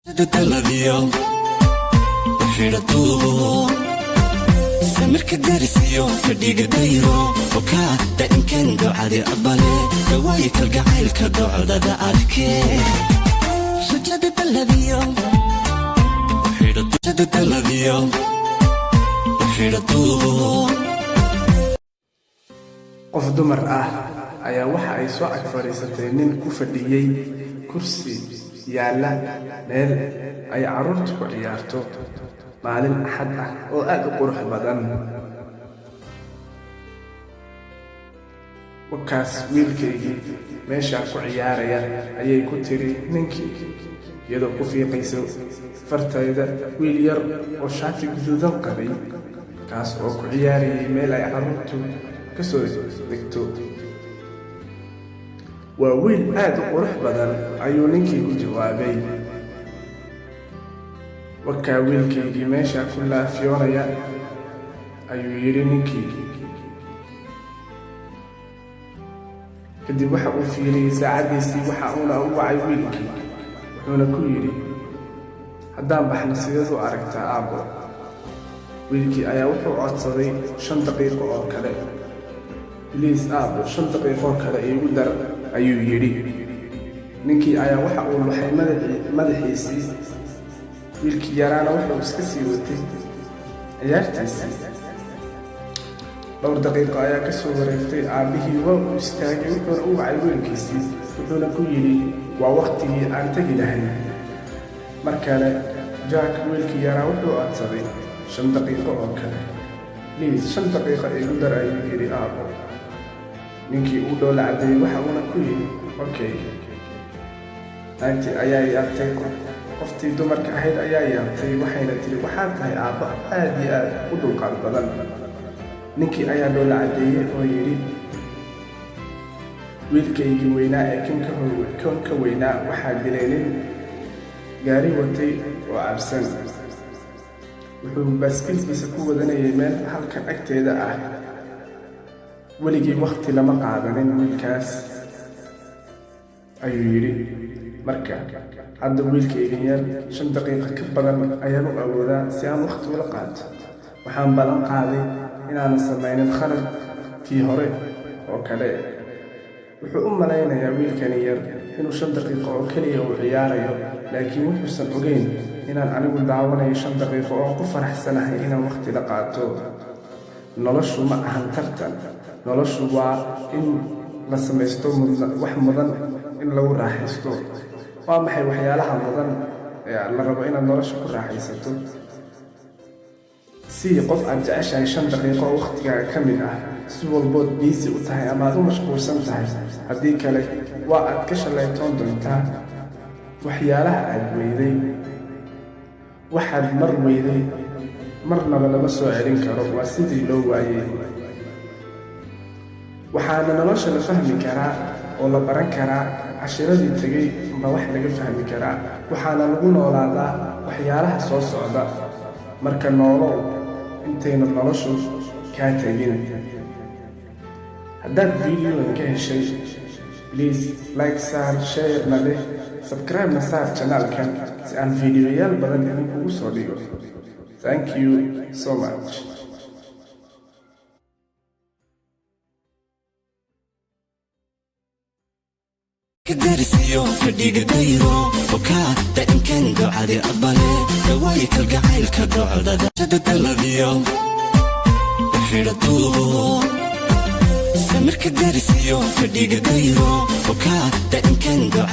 Daladiyo xidhatuubo samirka darisiyo fadhiga dayro okaa daa'imkan docadi aqbale dawaayi kalgacaylka docdada adkee rajada daladiyo xidhadaladiyo xidhatuubo. Qof dumar ah ayaa waxa ay soo ag fadhiisatay nin ku fadhiyey kursi yaalla meel ay carruurtu ku ciyaarto, maalin Axad ah oo aad u qurux badan. "Wakaas wiilkaygii meeshaa ku ciyaaraya," ayay ku tiri ninkii, iyadoo ku fiiqayso fartayda wiil yar oo shaati guduudan qabay, kaas oo ku ciyaarayay meel ay carruurtu ka soo degto. "Waa wiil aad u qurux badan," ayuu ninkii ku jawaabay. "Wakaa wiilkaygii meeshaa ku laafyoonaya," ayuu yidhi ninkii. Kadib waxa uu fiiriyey saacaddiisii, waxa uuna u wacay wiilkii, wuxuuna ku yidhi, "Haddaan baxno sideed u aragtaa, aabbo?" Wiilkii ayaa wuxuu codsaday 5 daqiiqo oo kale. "Please aabbo, 5 daqiiqoo kale iigu dar," ayuu yidhi. Ninkii ayaa waxa uu luxay madaxiisii, wiilkii yaraana wuxuu iska sii watay ciyaartiisii. Dhowr daqiiqo ayaa ka soo wareegtay. Aabbihii waa uu istaagay, wuxuuna u wacay wiilkiisii, wuxuuna ku yidhi, "Waa wakhtigii aan tegi lahayn." Mar kale Jack, wiilkii yaraa, wuxuu codsaday 5 daqiiqo oo kale. "Please, 5 daqiiqo iigu dar," ayuu yidhi, "aabbo." Ninkii uu dhoola caddeeyey, waxa uuna ku yidhi, "Okay." Naagtii ayaa yaabtay. Qoftii dumarka ahayd ayaa yaabtay, waxayna tiri, "Waxaad tahay aabbo aad iyo aad u dulqaad badan." Ninkii ayaa dhoola caddeeyey oo yidhi, "Wiilkaygii weynaa ee kan ka weynaa waxaa dilay nin gaari watay oo cabsan. Wuxuu baaskiilkiisa ku wadanayay meel halkan agteeda ah. Weligii wakhti lama qaadanin wiilkaas," ayuu yidhi. "Marka hadda wiilkaygan yar 5 daqiiqo ka badan ayaan u awoodaa si aan wakhti ula qaato. Waxaan ballan qaaday inaanan samaynin khaladkii hore oo kale. Wuxuu u malaynayaa wiilkani yar inuu 5 daqiiqo oo keliya uu ciyaarayo, laakiin wuxuusan ogeyn inaan anigu daawanayo 5 daqiiqo oo ku faraxsanahay inaan wakhti la qaato. Noloshu ma ahan tartan. Noloshu waa in la samaysto wax mudan in lagu raaxaysto. Waa maxay waxyaalaha mudan ee la rabo inaad nolosha ku raaxaysato? Sii qof aad jeceshahay 5 daqiiqo oo wakhtigaaga ka mid ah, si walbood busy u tahay ama aad u mashquulsan tahay. Haddii kale, waa aad ka shallaytoon doontaa waxyaalaha aad weyday. Waxaad mar weyday marnaba lama soo celin karo, waa sidii loo waayey. Waxaana nolosha la fahmi karaa oo la baran karaa cashiradii tegey ma wax laga fahmi karaa. Waxaana lagu noolaadaa waxyaalaha soo socda. Marka noolow intayna noloshu kaa tegin. Haddaad videogan ka heshay, please like saar, share-na leh, subscribe-na saar channelkan si aan videoyaal badan idinkugu soo dhigo. Thank you so much. Darisiyo fadhiga dayro okaa daa'imkan docadi aqbale dawaayi kalgacaylka docdada daladiyo xidhatuubo samirka darisiyo fadhiga dayro okaa daa'imkan doca